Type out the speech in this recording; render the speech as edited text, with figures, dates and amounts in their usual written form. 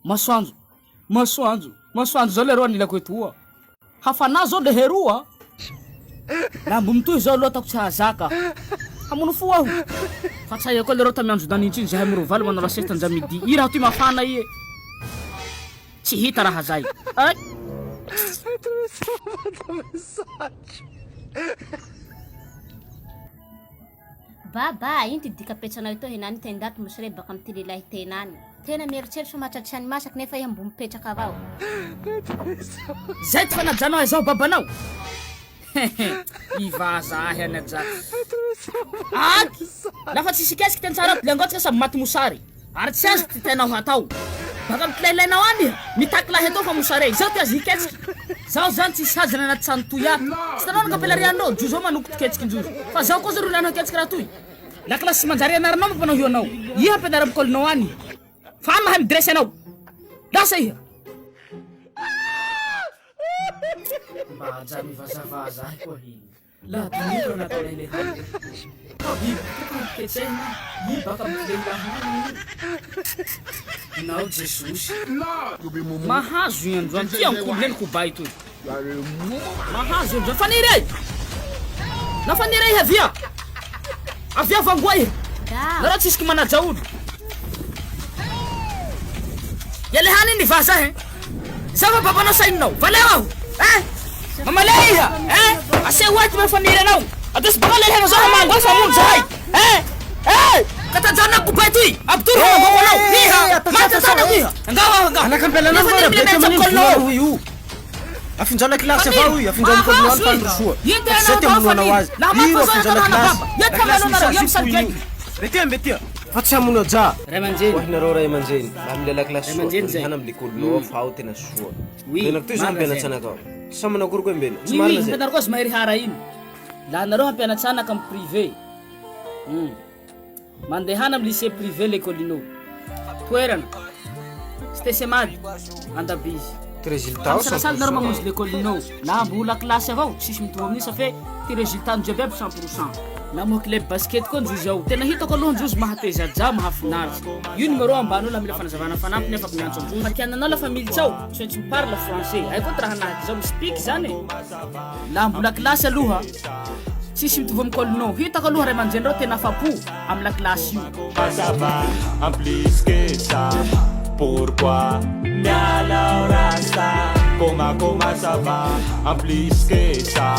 Masoandro, masoandro, masoandro zao leroa anilako etoa. Hafana zao leheroa. Laha mbo mitohy zao aloha ataoko tsy hahazaka. Hamono fo aho. Fa tsy haiko koa leroa tamy andro nanintsy iny zahay mirovaly manao la sieste anja midi. I raha toy mafana i e. Tsy hita raha zay. Ay! Baba a, ino ty dikapetsanao etoa henany ty ndaty mosre baka amy ty lehilahy tenany. Tena mieritseritsy fa mahatratsy any masaky nefa iha mbo mipetraka avao. Zay ty fanajanao ahy zaho babanao? Hehe, hivaza ahy any aja. Aky! Lafa tsisy hikesiky ty antsara ato le angaontsika samy maty mosary. Ary tsy azo ty tianao hatao. Baka amy ty lahilahinao any iha, mitaky lahy etoa fa mosare. Izao ty azo hiketsiky. Zaho zany tsisy hazany anaty trano toy ato. Tsy hitanao ny kapelarianao, jozo manoko ty ketsiky njozo. Fa zaho koa zao ro ilànao hiketsiky raha toy. Lakilasy tsy manjary ianaranao mampanao io anao. Iha ampianary amy kolinao any iha. Fa any mahay midresy anao. Lasa iha. Mba ajanony vazavaza ahy koa iny. Laha diniko raha nataonay le hany. Fa biby tokony hoketsehina i baka am ty lehilahy io. Nao Jesosy. Mahazo i androany ty ankolonely kobay toy. Mahazo i androany. Faniry e! Na Faniry e avia! Avia vangoa e! Nareo tsisy manaja olo. Ialay hany ny vazaha e! Za va babanao sa inonao? Valeo aho! Eh! Mamalea iha! Eh! Aseho ahy ty mampifaniry anao! Adeso bakao lelhy anao zao hamango ahy fa hamono zahay! Eh! Eh! Ka tajanona kobay toy! Ampitory hamangoko anao! Iha! Maty an-tanako iha! Angao aho angao! Anak'ampialanao Nefa va niriny raha le beka mentsy amin'iny am-kolonao volanao ao! io? Afindrao lakilasy avao io, afindrao Mahazo am-kolonao any iha! fa soa. Ino ty Zay anao ty atao hamonoanao faniry? azy. Laha maty Io fa zao afindrao ianao lakilasy. baba! Io ty Lakilasy hamelona misy anareo, io azy misary io. gaigy! Mbetia mbetia. Fa tsy hamono ajà. Ray aman-dreny. Ho ahinareo ray aman-dreny. Mba mila lakilasy Ray soa. aman-dreny zay. Mandehana am lekolinao ao fa ao tena soa. Oui, Mbena toy zao marina mbena zay. tsanaka ao. Sa manao akory koa mbena. Tsy Oui, oui, marina zay. hampianariko azy mahery hara iny. Laha nareo hampianatsa anaka am privé. Hum. Mandehana am lycée privé lekolinao. Toerana. Cité Semady, Andabizy. Ty résultat ao Misalasala nareo mamonjy lekolinao. Laha mbo ho lakilasy avao, tsisy mitovy amin'io safe ty résultat-ny jiaby aby 100 pour cent. Namoha club basket koa ndrozy ao. Tena hitako aloha ndrozy mahateza ajà, mahafinaritra. Io numéro ambany io laha mila fanazavana fanampiny afaka miantso androzy. Fa tiananao lafa militsy ao, tsy maintsy mi-parle français. Hay koa ty raha hanahaky zao, misy pique zany e. Laha mbola kilasy aloha, tsisy mitovy am colonao. Hitako aloha ray aman-dreny reo tena afa-po am lakilasy io. Ça va en plus que ça Pourquoi miala ao rasta Koma koma ça va en plus que ça.